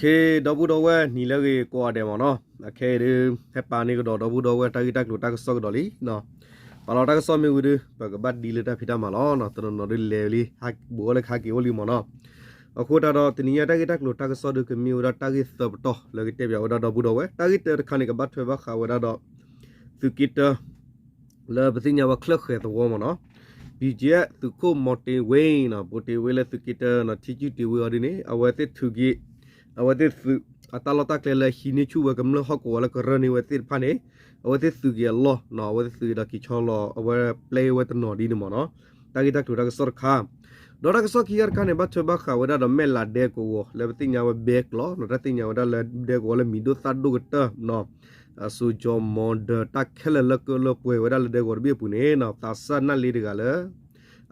ဒီပုၢ်ဒီဝဲၢ်နံၤလၢအဂ့ၤကိးဂၤဒဲးမ့ၢ်နီၤ, အခဲအံၤဒုး ဟဲပာ်န့ၢ်ကဒီးဒီပုၢ်ဒီဝဲၢ်တၢ်ဂ့ၢ်တၢ်ကျိၤတၢ်ကစီၣ်ကဒီးလံ. ပာ်လီၤတၢ်ကစီၣ်မ့ၢ်ဝံၤဒီး ပကဘၣ်ဒံလၢတၢ်ဖံးတၢ်မၤလီၤ. တနီၤနီၤဒုးလဲၤလံ ဘူးဝဲလၢကဟဲက့ၤအိၣ်လံမ့ၢ်နီၤ. အဃိသတးဒီး တနံၤညါတၢ်ဂ့ၢ်တၢ်ကျိၤတၢ်ကစီၣ်ဒုးကမ့ၢ်ဝဲဒၣ်တၢ်ဂ့ၢ်သၢပတီၢ်လၢကတဲပၠးဝဲဒၣ်ဒီပုၢ်ဒီဝဲၢ်, တၢ်ဂ့ၢ်တၢတခါန့ၣ် ကဘၣ်ထွဲဘၣ်ဃးဝဲဒၣ်ဒီး သုးက့တၢ လၢပသ့ၣ်ညါဝဲချၢၣ်ဃဲၤသဝီမ့ၢ်နီၤ, ဘံၣ်ကၠံၣ်သုးခိၣ် မီၣ်တ့ၢ်ဝ့ၢ်နီၤ, မီၣ်တ့ၢ်ဝ့ၢ်လၢသုးက့တၢနီၤ ထံကၠူၣ်တ့ၢ်ဝ့ၢ်အီၤဒ်န့ၣ် အဝဲသ့ၣ်ထုးက့ၤ အဝဲသ့ၣ်သုးအတၢ်လီၢ်တၢ်ကျဲလၢဟံးန့ၢ်ဆူၣ်ဝဲကမျၢၢ်ဟီၣ်ကဝီၤလၢကရၢၢ်န့ၢ်ဝဲသ့ၣ်တဖၣ်န့ၣ် အဝဲသ့ၣ်သုးက့ၤအလီၢ်နီၤ, အဝဲသ့ၣ်သုးက့ၤဒီးက့ၤဆီလီၤ အဝဲပျဲဝဲတနီၤဒ်န့ၣ်မ့ၢ်နီၤ. တၢ်ဂ့ၢ်တၢ်ကျိၤတၢ်ကစီၣ်တခါ ဒီးတၢ်ကစီၣ်ခံခါတခါန့ၣ် ဘၣ်ထွဲဘၣ်ဃးဝဲဒၣ်ဒီးမဲၢ်လးဒဲကဝီၤ လၢပသ့ၣ်ညါဝဲဘဲကျိးနီၤ, တၢ်သ့ၣ်ညါဝဲဒၣ်လၢဒဲကဝီၤလၢမံၤဒိၣ်သၣ်ဒိၣ်ကတၢၢ်နီၤ, အစိၤကၠီၤမီၤဒၢးတၢ်ခဲလၢာ်လၢကလၢပှဲၤဝဲဒၣ်လၢဒဲကဝီၤတဘ့ၣ်အပူၤန့ၣ်နီၤ, သးစၢ်နၢ်လ့တဂၤလၢ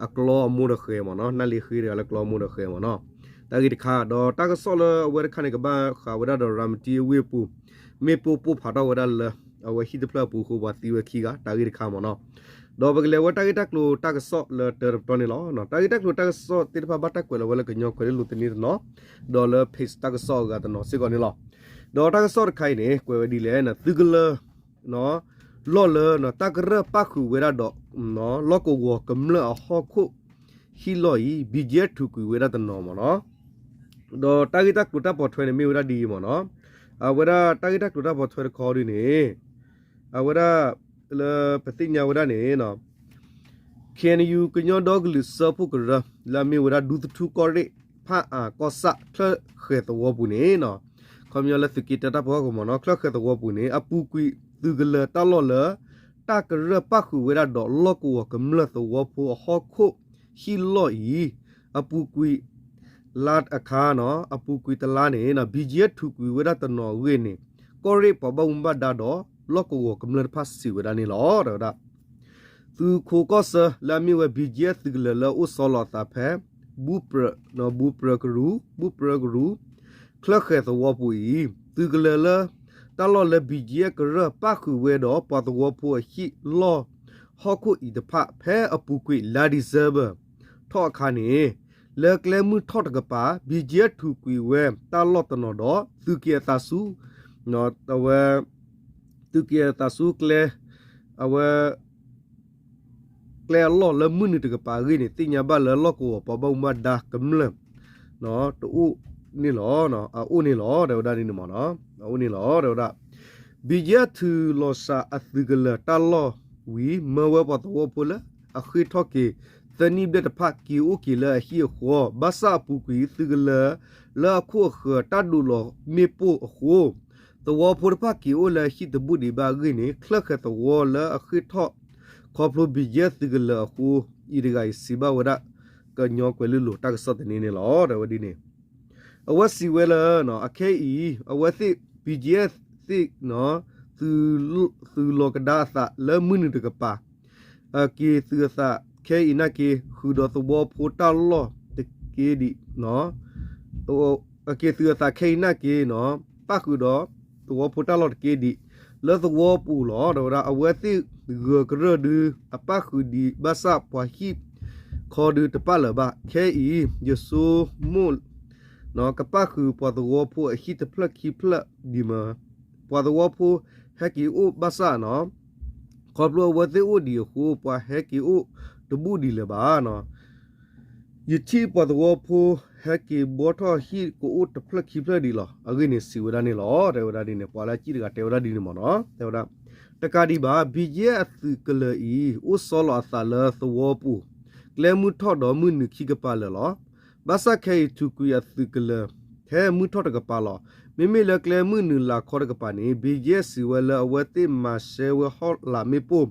အကျီအမိၢ်ဒီးဃဲၤမ့ၢ်နီၤ, နၢ်လ့ဃ့တဂၤလၢကျီအမိၢ်ဒီးဃဲၤမ့ၢ်နီၤ. တၢ်ဂ့ၢ်တခါ ဒီးတၢ်ကစီၣ်လၢအဝဲတခါန့ၣ် ကဘၣ်ဃးဝဲဒၣ်ဒီးရၤမတံအဝ့ၢ်အပူၤ မ့ၣ်ပိၢ်ပိၢ်ဖးထီၣ်ဝဲဒၣ်လၢ အဝဲဟံၣ်တဖျၢၣ်အပူၤအဃိ ပှၤသံဝဲခံဂၤ တၢ်ဂ့ၢ်တခါမ့ၢ်နီၤ. ဒီးပကလဲၤဝဲတၢ်ဂ့ၢ်တၢ်ကျိၤတၢ်ကစီၣ်လၢတၢတပတီၢ်န့ၣ်လီၤ. တၢ်ဂ့ၢ်တၢ်ကျိၤတၢ်ကစီၣ်သ့ၣ်တဖၣ်ဘၣ်တၢ်ကွဲးလီၤဝဲလၢကညီကွဲးလံလိၤတန့ၢ်တနီၤ, ဒီးလၢ page တၢ်ကစီၣ်အဂၤတနီၤစ့ၢ်ကီးန့ၣ်လီၤ. ဒီးတၢ်ကစီၣ်တခါအံၤန့ၣ် ကွဲးဝဲဒ်လဲၣ်, သုးကလၢၤ လီၢ်လၢတၢ်ကရၢၢ်ပၣ်ဃုာ်ဝဲဒၣ်ဒီး လီၢ်ကဝီၤကမျၢၢ်အဟီၣ်ခိၣ်ဟံၣ်လီၢ်အံၤ ဘံၣ်ကၠံၣ်ထုးကွံာ်ဝဲဒၣ်တနီၤမ့ၢ်နီၤ. ဒီးတၢ်ဂ့ၢ်တၢ်ကျိၤတၢ်ပိာ်ထွဲန့ၣ်မ့ၢ်ဝဲဒၣ်ဒ်အံၤမ့ၢ်နီၤ, အဝဲဒၣ်တၢ်ဂ့ၢ်တၢ်ကျိၤတၢ်ပိာ်ထွဲတခါဒ်န့ၣ် အဝဲဒၣ်လၢပသ့ၣ်ညါဝဲဒၣ်န့ၣ် ခ့ၣ်အဲၣ်ယူၣ် ကညီဒီကလုာ်စၢဖှိၣ်ကရၢ လၢအမ့ၢ်ဝဲဒၣ်ဒူသထူကီၢ်ရ့ၣ် ဖၣ်အၣ်ကီၢ်ဆၣ် ချၢၣ်ဃဲၤသဝီပူၤန့ၣ် ခီပညီလၢသုးက့တၢတၢ်ပၢဟီၣ်ကဝီၤမ့ၢ်နီၤ, ချၢၣ်ဃဲၤသဝီပူၤန့ၣ် အပူၤကွံာ်သုးကလၢၤတၢ်လီၢ်လၢ တၢ်ကရၢၢ်ပၣ်ဃုာ်ဝဲဒၣ်ဒီးလီၢ်ကဝီၤကမျၢၢ်သဝီဖိအဟီၣ်ခိၣ်ဟံၣ်လီၢ်အံၤ အပူၤကွံာ် လါအခါနီၤ, အပူၤကွံာ်တလါန့ၣ် ဘံၣ်ကၠံၣ်ထုးကွံာ်ဝဲဒၣ်တနီၤအဂ့ၢ်န့ၣ် ကီၢ်ရ့ၣ်ပှၤဘၣ်မူဘၣ်ဒါဒီးလီၢ်ကဝီၤကမျၢၢ်တဖၣ်စံးဝဲဒၣ်န့ၣ်လီၤ. တဲဝဲဒၣ် သုးခိးကီၢ်ဆၢ လၢအမ့ၢ်ဝဲ ဘံၣ်ကၠံၣ် သုးကလၢၤလၢအအိၣ်ဆီလီၤအသးဖဲ ဘူပြၢကရူၢ်, ဘူပြၢကရူၢ်, ချၢၣ်ဃဲၤသဝီပူၤအံၤ သုးကလၢၤလၢ တၢ်လီၢ်လၢ ဘံၣ်ကၠံၣ် ကရၢၢ်ပၣ်ဃုာ်ဝဲဒီးပှၤသဝီဖိအဟံၣ်လီၢ်ဟီၣ်ခိၣ်အံၤတဖၣ် ဖဲအပူၤကွံာ်လါ December ထီၣ်အခါန့ၣ် လၢကျဲမုၢ်ထီၣ်တကပၤ ဘံၣ်ကၠံၣ်ထုးကွံာ်ဝဲတၢ်လီၢ်တနီၤဒီး သုးက့ၤအသးဆူ အဝဲ သုးက့ၤအသးဆူကျဲ အဝဲ ကျဲအလီၢ်လၢမုၢ်နုာ်တကပၤအဂ့ၢ်န့ၣ် သ့ၣ်ညါဘၣ်လၢလီၢ်ကဝီၤပှၤဘၣ်မူဘၣ်ဒါကမျၢၢ် တအိၣ်န့ၣ်လီၤ. အအိၣ်န့ၣ်လီၤ တဲဝဲဒၣ်န့ၣ်မ့ၢ်နီၤ. အအိၣ်န့ၣ်လီၤ တဲဝဲဒၣ် ဘံၣ်ကၠံၣ်ထုးလီၤစှၤအသုးကလၢၤတၢ်လီၢ်ဝံၤ မၢဝဲပှၤသဝီဖိလၢအဃ့ၢ်ထီၣ်က့ၤ သၢနံၣ်ဘျဲၣ်တဖၣ် က့ၤအိၣ်က့ၤလၢအဟံၣ်အဃီ ဘၣ်ဆၣ်အပူၤကွံာ် သုးကလၢၤလၢအခိၣ်အဃၢၤတၢ်ဒိးလီၤမ့ၣ်ပိၢ်အဃိ သဝီဖိတဖၣ်က့ၤအိၣ်လၢအဟံၣ်တဘူၣ်ဒံးဘၣ်အဂ့ၢ်န့ၣ် ချၢၣ်ဃဲၤသဝီလၢအဃ့ၢ်ထီၣ် ခီဖျိဘံၣ်ကၠံၣ်သုးကလၢၤအဃိ အံၤတဂၤအံၤ စံးဘၣ်ဝဲဒၣ် ကညီကွဲၤလ့လိၤတၢ်ကစီၣ်သန့န့ၣ်လီၤ. တဲဝဲဒ်န့ၣ် အဝဲစံးဝဲလၢ အခဲအံၤ အဝဲသ့ၣ် ဘံၣ်ကၠံၣ်သ့ၣ် သုးလီၤကဒါအသးလၢမုၢ်နုာ်တကပၤ အက့ၤသုးအသးခဲအံၤနာ်က့ ဃုာ်ဒီးသဝီဖိတၢ်လီၢ်တက့ၢ်ဒံး အက့ၤသုးအသးခဲအံၤနာ်က့ ပၣ်ဃုာ်ဒီးသဝီဖိတၢ်လီၢ်တက့ၢ်ဒံး လၢသဝီပူၤလီၤ. တဲဝဲဒၣ် အဝဲသ့ၣ်ဂၢၤကရၢၢ်ဒုး အပၣ်ဃုာ်ဒံးဘၣ်ဆၣ်ပှၤဟံၣ်ခီဒုးတပၣ်လၢၤဘၣ်. ခဲအံၤ ယဆိကမိၣ် ကပၣ်ဃုာ်ပှၤသဝီဖိအဟံၣ်တဖျၢၣ်ခံဖျၢၣ်ဒံးမး ပှၤသဝီဖိဟဲက့ၤအိၣ်ဘၣ်ဆၣ်နီၤ ခီဖျိအဝဲသ့ၣ်အိၣ်ဒံးအဃိ ပှၤဟဲက့ၤအိၣ်တဘူၣ်ဒံးလၢၤဘၣ်နီၤ. ယထံၣ်ပှၤသဝီဖိ ဟဲက့ၤဘှီထီၣ်ဟံၣ်ကအိၣ်တဖျၢၣ်ခံဖျၢၣ်ဒံးလီၤ. အဂ့ၢ်န့ၣ် စံးဝဲဒၣ်န့ၣ်လီၤ. တဲဝဲဒၣ်ဒ်န့ၣ် ပှၤလၢအစံၣ်တဂၤတဲဝဲဒၣ်ဒ်န့ၣ်မ့ၢ်နီၤ. တဲဝဲဒၣ် တကးဒံးဘၣ် ဘံၣ်ကၠံၣ်အသုးကလၢၤအံၤ အိၣ်ဆီလီၤအသးလၢသဝီပူၤ ကျဲမုၢ်ထီၣ်ဒီးမုၢ်နုာ်ခံကပၤလၢာ်လီၤ. ဘၣ်ဆၣ်ခဲအံၤထုးကွံာ်အသုးကလၢၤ ထဲမုၢ်ထီၣ်တကပၤလီၤ. မ့မ့ၢ်လၢကျဲမုၢ်နုာ်လါခီတကပၤန့ၣ် ဘံၣ်ကၠံၣ်စံးဝဲလၢ အဝဲသ့ၣ်မၤရှဲဝဲဟီၣ်လာ်မ့ၣ်ပိၢ်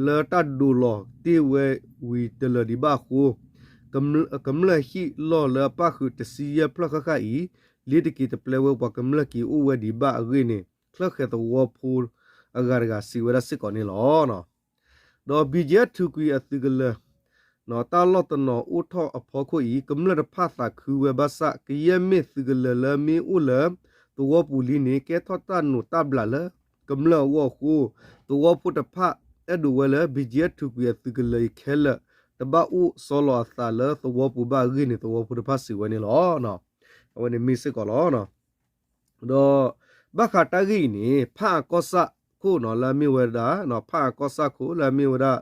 လၢတၢ်ဒိးလီၤတ့ၢ်ဝဲဝံၤတလၢာ်ဒံးဘၣ်အဃိ ကမျၢၢ်ဟံၣ်လီၢ်လၢအပၣ်ဃုာ်တဆံယဲၢ်ဖျၢၣ်ဃၣ်ဃၣ်အံၤ လ့ၤတက့ၤတပျဲဝဲပှၤကမျၢၢ်က့ၤအိၣ်ဝဲဒံးဘၣ်အဂ့ၢ်န့ၣ် ချၢၣ်ဃဲၤသဝီဖိအဂၤတဂၤစံးဝဲဒၣ်စ့ၢ်ကီးန့ၣ်လီၤ. ဒီးဘံၣ်ကၠံၣ်ထုးကွံာ်အသုးကလၢၤ တၢ်လီၢ်တနီၤအိၣ်ထီၣ်အဖီခိၣ်အံၤ ကမျၢၢ်တဖၣ်သးခုဝဲဘၣ်ဆၣ် ကယဲၢ်မ့ၢ်သုးကလၢၤလၢမ့ၢ်အိၣ်လၢသဝီပူၤလံန့ၣ် ကဲထီၣ်တၢ်နိးတၢ်ဘျးလၢကမျၢၢ်အဂီၢ်အဃိ သဝီဖိတဖၣ်အဲၣ်ဒိးဝဲလၢ ဘံၣ်ကၠံၣ်ထုးကွံာ်အသုးကလၢၤအံၤခဲလၢာ် တဘၣ်အိၣ်ဆီလီၤအသးလၢသဝီပူၤဘၣ်အဂ့ၢ်န့ၣ် သဝီဖိတဖၣ်စံးဝဲန့ၣ်လီၤ. အဝဲန့ၣ်မ့ၢ်စ့ၢ်ကီးလီၤ. ဒီးဘၣ်ဃးတၢ်ဂ့ၢ်အံၤန့ၣ် ဖၣ်အကီၢ်ဆၣ်ခိၣ်နီၤ လၢအမ့ၢ်ဝဲဒၣ် ဖၣ်အကီၢ်ဆၣ်ခိၣ်လၢအမ့ၢ်ဝဲဒၣ်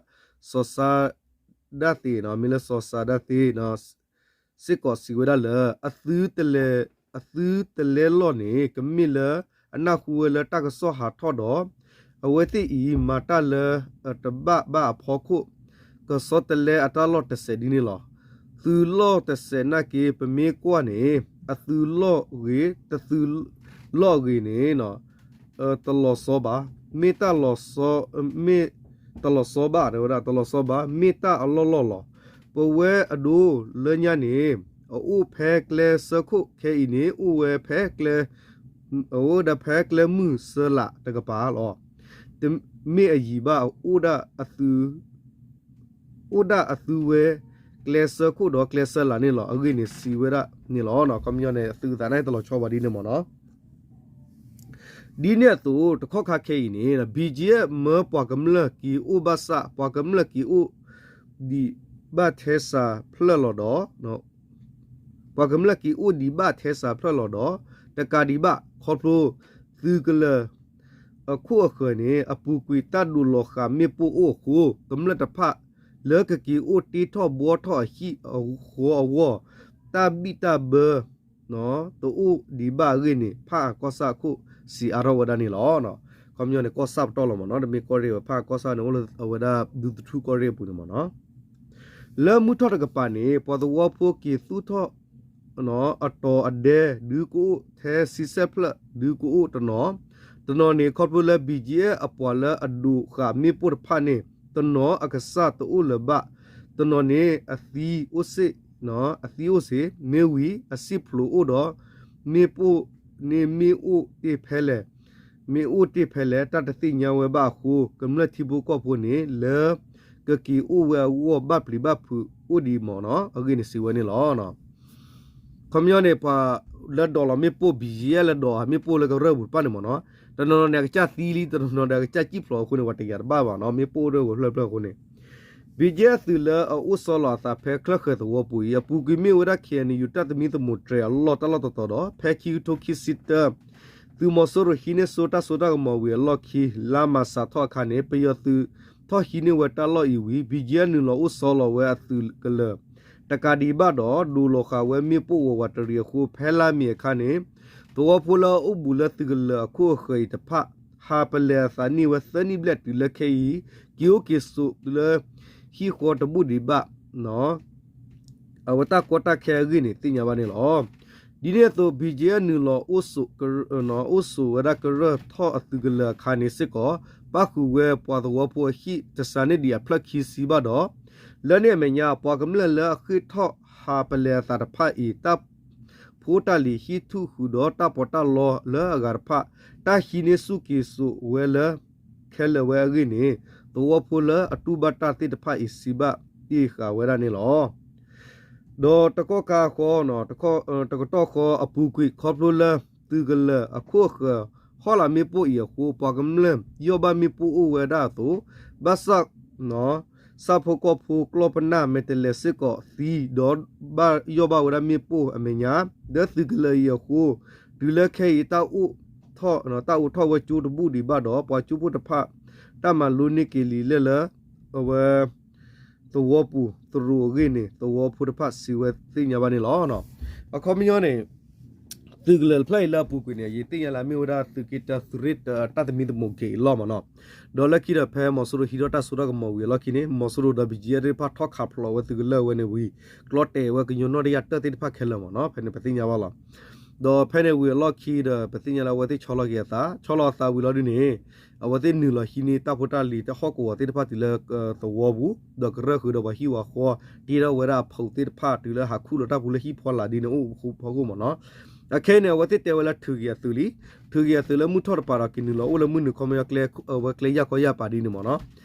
စီၤစါဒၣ်သ့နီၤ မ့ၢ်လၢစီၤစါဒၣ်သ့နီၤ စ့ၢ်ကီးစံးဝဲဒၣ်လၢ အသုတလဲ အသုတလဲလီၢ်န့ၣ် ကမ့ၢ်လၢအနၢ်ဟူဝဲလၢတၢ်ကစီၣ်ဟးထီၣ်ဒီး အဝဲသ့ၣ်အံၤမၤတၢ်လၢအတဘၣ်ဘၣ်အဖီခိၣ် ကဆီတလဲအတၢ်လီၢ်တစဲးဒ်န့ၣ်လီၤ. သုးလီၢ်တစဲးနာ်က့ ပမ့ၢ်ကွၢ်န့ၣ် အသုးလီၢ်ဂ့ၤ တသုးလီၢ်ဂ့ၤန့ၣ် တလီၤဆီဘၣ်, မ့ၢ်တၢ်လီၤဆီ မ့ၢ်တလီၤဆီဘၣ် တဲဝဲဒၣ် တလီၤဆီဘၣ် မ့ၢ်တၢ်အလီၢ်လီၢ်လီၤ. ပဝဲအဒိလၢညါန့ၣ် အအိၣ်ဖဲကျဲစၢခိၣ်ခဲအံၤန့ၣ် အိၣ်ဝဲဖဲကျဲ အိၣ်ဝဲဒၣ်ဖဲကျဲမုၢ်စၢလးတကပၤလီၤ. တမ့ၢ်အယံၤဘၣ် အိၣ်ဒၣ်အသု အိၣ်ဒၣ်အသုဝဲ ကျဲစၢခိၣ်ဒီးကျဲစၢလးန့ၣ်လီၤ. အဂ့ၢ်န့ၣ်စံးဝဲဒၣ်န့ၣ်လီၤ. ခီပညီန့ၣ် အသုးအသးန့ၣ်တလီၤဆီဘၣ်ဒ်န့ၣ်မ့ၢ်နီၤ. ဒ်န့ၣ်အသိး တခီခါခဲအံၤန့ၣ် ဘံၣ်ကၠံၣ်အဲၣ် မၢပှၤကမျၢၢ်က့ၤအိၣ်ဘၣ်ဆၣ် ပှၤကမျၢၢ်က့ၤအိၣ် ဒံးဘၣ်ထဲစးဖျၢၣ်လီၤဒီး ပှၤကမျၢၢ်က့ၤအိၣ်ဒံးဘၣ်ထဲစးဖျၢၣ်လီၤဒီး တကးဒံးဘၣ် ခီဖျိသုးကလၢၤအခိၣ်အဃၢၤန့ၣ် အပူၤကွံာ်တၢ်ဒိးလီၤဃာ်မ့ၣ်ပိၢ်အိၣ်အဃိ ကမျၢၢ်တဖၣ်လၢကက့ၤအိၣ်တ့ထီၣ်ဘှီထီၣ်အဟံၣ်အဃီအဂီၢ် တၢ်ဘံၣ်တၢ်ဘၢ တအိၣ်ဒံးဘၣ်အဂ့ၢ်န့ၣ် ဖၣ်အကီၢ်ဆၣ်အခိၣ်စံးအါထီၣ်ဝဲဒၣ်န့ၣ်လီၤ. ခီပညီန့ၣ် ကီၢ်ဆၣ်ပတီၢ်လီၤမ့ၢ်နီၤ တမ့ၢ်ကီၢ်ရ့ၣ်ဝဲ ဖၣ်အကီၢ်ဆၣ်န့ၣ် အိၣ်လၢအဝဲဒၣ်ဒူသထူကီၢ်ရ့ၣ်အပူၤန့ၣ်မ့ၢ်နီၤ. လၢမုၢ်ထီၣ်တကပၤန့ၣ် ပှၤသဝီဖိက့ၤသူၣ်ထီၣ် အတီၤအဒဲ ဒုးကအိၣ်ထဲဆံဆဲၣ်ဖျၢၣ် ဒုးကအိၣ်တနီၤ, တနီၤန့ၣ် ခီဖျိလၢ ဘံၣ်ကၠံၣ်အဲၣ် အပှၤလၢအဒိးဃာ်မ့ၣ်ပိၢ်တဖၣ်န့ၣ် တနီၤအကစၢ်တအိၣ်လၢၤဘၣ်, တနီၤန့ၣ် အသံအိၣ်စ့ၢ် အသံအိၣ်စ့ၢ် မ့ၢ်ဝံၤ အစံၣ်ဖျိးအိၣ်ဒီး မ့ၣ်ပိၢ်န့ၣ်မ့ၢ်အိၣ်တ့ၢ်ဖဲလဲၣ် မ့ၢ်အိၣ်တ့ၢ်ဖဲလဲၣ် တၢ်တသ့ၣ်ညါဝဲဘၣ်အဃိ ကမျၢၢ်ထံဖိကီၢ်ဖိန့ၣ် လၢကက့ၤအိၣ်ဝဲအဂီၢ် ဘၣ်ပျံၤဘၣ်ဖုးအိၣ်ဒံးမ့ၢ်နီၤ အဂ့ၢ်န့ၣ်စံးဝဲန့ၣ်လီၤ. ခီပညီန့ၣ် ပှၤလၢဒိးလီၤမ့ၣ်ပိၢ် ဘံၣ်ကၠံၣ်အဲၣ် လၢဒိးမ့ၣ်ပိၢ်လၢကရၢၢ်ပူၤတဖၣ်န့ၣ်မ့ၢ်နီၤ, တနီၤနီၤန့ၣ် အကစၢ်သံလံ တနီၤနီၤဒီးအကစၢ်စံၣ်ဖျိးအဃိန့ၣ် ပှၤတယာ်တဘၣ်ဘၣ်နီၤ မ့ၣ်ပိၢ်အိၣ်တ့ၢ်ဝဲဖျၢၣ်ဖျၢၣ်အဃိန့ၣ် ဘံၣ်ကၠံၣ်အဲၣ် သုးလၢအအိၣ်ဆီလီၤအသးဖဲချၢၣ်ဃဲၤသဝီပူၤအံၤ အပူၤကွံာ်မ့ၢ်ဝဲဒၣ် ခ့ၣ်အဲၣ်ယူၣ် တၢ်သမံသမိးတြဲၤအလီၢ်တၢ်လီၢ်တတီၤဒီး ဖဲခံကထိခံဆံတၢ သုးမီၤစိရိၤဟံးန့ၢ်ဆိတၢ်စိတၢ်ကမီၤဝံၤအလီၢ်ခံ လါမၢ်ၡးထီၣ်အခါန့ၣ် ပယီၤသုးထီၣ်ဟံးန့ၢ်ဝဲတၢ်လီၢ်အံၤဝံၤ ဘံၣ်ကၠံၣ်အဲၣ် နုာ်လီၤအိၣ်ဆီလီၤဝဲအသုးကလၢၤ တကးဒံးဘၣ်ဒီး ဒိးလီၤဃာ်ဝဲမ့ၣ်ပိၢ်ဝးဝးတရံးအဃိ ဖဲလါမ့ၤအခါန့ၣ် သဝီဖိလၢအအိၣ်ဘူးလၢသုးကလၢၤအခိၣ်အဃၢၤအံၤတဖၣ် ဟးပလဲၤအသးန့ၢ်ဝဲသၢနံၣ်ဘျဲၣ်တုၤလၢခဲအံၤ က့ၤအိၣ်က့ၤဆိးလၢဟံၣ်ဃီတဘူၣ်ဒံးဘၣ် အဝဲတၢ်ကီတၢ်ခဲအဂ့ၢ်န့ၣ် သ့ၣ်ညါဘၣ်န့ၣ်လီၤ. ဒ်န့ၣ်အသိး ဘံၣ်ကၠံၣ်အဲၣ် နုာ်လီၤအိၣ်ဆိးဝဲဒၣ်ကရၢၢ်ထီၣ်အသုးကလၢၤအခါန့ၣ်စ့ၢ်ကီး ပၣ်ဃုာ်ဝဲပှၤသဝီဖိအဟံၣ်တစှၤန့ၢ်ဒံးအဖျၢၣ်ခံဆံဘၣ်ဒီး လၢန့ၣ်အမဲာ်ညါ ပှၤကမျၢၢ်လၢအဃ့ၢ်ထီၣ်ဟးပလဲၤအသးတဖၣ်အံၤ တၢ်ဖိတၢ်လံၤဟံၣ်ထူၣ်ဃုာ်ဒီးတၢ်ပီးတၢ်လီလၢအဂၤတဖၣ် တၢ်ဟံးန့ၢ်ဆူၣ်က့ၤစိးဝဲလၢ ခဲလၢာ်ဝဲအဂ့ၢ်န့ၣ် သဝီဖိလၢအတူၢ်ဘၣ်တၢ်သ့ၣ်တဖၣ်အံၤ စံးဘၣ်တ့ၢ်ဃာ်ဝဲဒၣ်န့ၣ်လီၤ. ဒီးတကီၢ်ခါဃီ တကတီၢ်ဃီအပူၤကွံာ် ခီဖျိလၢသုးကလၢၤအခိၣ်အဃၢၤ ဟီၣ်လာ်မ့ၣ်ပိၢ်အံၤအဃိ ပှၤကမျၢၢ်ယီၢ်ဘၣ်မ့ၣ်ပိၢ်အိၣ်ဝဲဒၣ်အသိး ဘၣ်ဆၣ် ဆၣ်ဖိကီၢ်ဖိကျီၢ်ပနၢ်မဲာ်တဲးလဲးစ့ၢ်ကီးသံ ဒီးဘၣ်ယီၢ်ဘၣ်ဝဲဒၣ်မ့ၣ်ပိၢ်အမဲာ်ညါ လၢသုးကလၢၤအံၤအဃိ တုၤလၢခဲအံၤ တၢ်အိၣ်ထီၣ် တၢ်အိးထီၣ်ဝဲကၠိတဘူၣ်ဒံးဘၣ်ဒီး ပှၤကၠိဖိတဖၣ် တၢ်မၤလိန့ၢ်က့ၤလံလၢလၢ အဝဲ သဝီပူၤသရိာ်အဂ့ၢ်န့ၣ် သဝီဖိတဖၣ်စံးဝဲသ့ၣ်ညါဘၣ်န့ၣ်လီၤ. အခီပညီန့ၣ် သုးကလၢၤတဖျၢၣ်အံၤလၢအပူၤကွံာ်န့ၣ် ယသ့ၣ်ညါလၢအမ့ၢ်ဝဲဒၣ်သုးက့တၢ သုးရ့ၣ်တၢ တၢ်သမံသမိးက့ၤအလီၢ်မ့ၢ်နီၤ, ဒီးလၢခံဒီးဖဲမီၤစိရိၤဟံးထီၣ်တၢ်စိတၢ်ကမီၤဝံၤအလီၢ်ခံန့ၣ် မီၤစိရိၤဒီး ဘံၣ်ကၠံၣ်အဲၣ် သ့ၣ်တဖၣ်ထီၣ်ခးဖျိးဝဲသုးကလၢၤဝဲန့ၣ်ဝံၤ ကျီတဲာ်ဝဲကညီနီၣ်တယၢ်တၢၣ်သ့ၣ်တဖၣ်ခဲလၢာ်မ့ၢ်နီၤ ဖဲန့ၣ်ပသ့ၣ်ညါဘၣ်လီၤ. ဒီးဖဲန့ၣ်ဝံၤအလီၢ်ခံဒီး ပသ့ၣ်ညါလၢအဝဲသ့ၣ်ဆီလီၤက့ၤအသး ဆီလီၤအသးဝံၤလီၤဒုန့ၣ် အဝဲသ့ၣ်နုာ်လီၤဟံးန့ၢ်တၢ်ဖိတၢ်လံၤတၢ်ဟီၣ်ကဝီၤသ့ၣ်တဖၣ်တုၤလၢသဝီပူၤ ဒီးကရၢၢ်ဃုာ်ဒီးပှၤဟံၣ်ဝၤဃီ တ့ထီၣ်ဝဲဒၣ်အဖီသ့ၣ်တဖၣ်တုၤလၢဟးခူၣ်လီၤတၢ်ပူၤလၢဟံၣ်ဖီလာ်ဒ်န့ၣ်အိၣ်ဖီခိၣ်မ့ၢ်နီၤ. အခဲအံၤန့ၣ် အဝဲသ့ၣ်တဲဝဲလၢထုးက့ၤအသုးလံ, ထုးက့ၤအသုးလၢမုၢ်ထီၣ်တပၤဒီးက့ၤနုာ်လီၤအိၣ်လၢမုၢ်နုာ်ခီပညီကျဲ အဝဲကျဲယၢ်ခီယၢ်ပၤဒ်န့ၣ်မ့ၢ်နီၤ.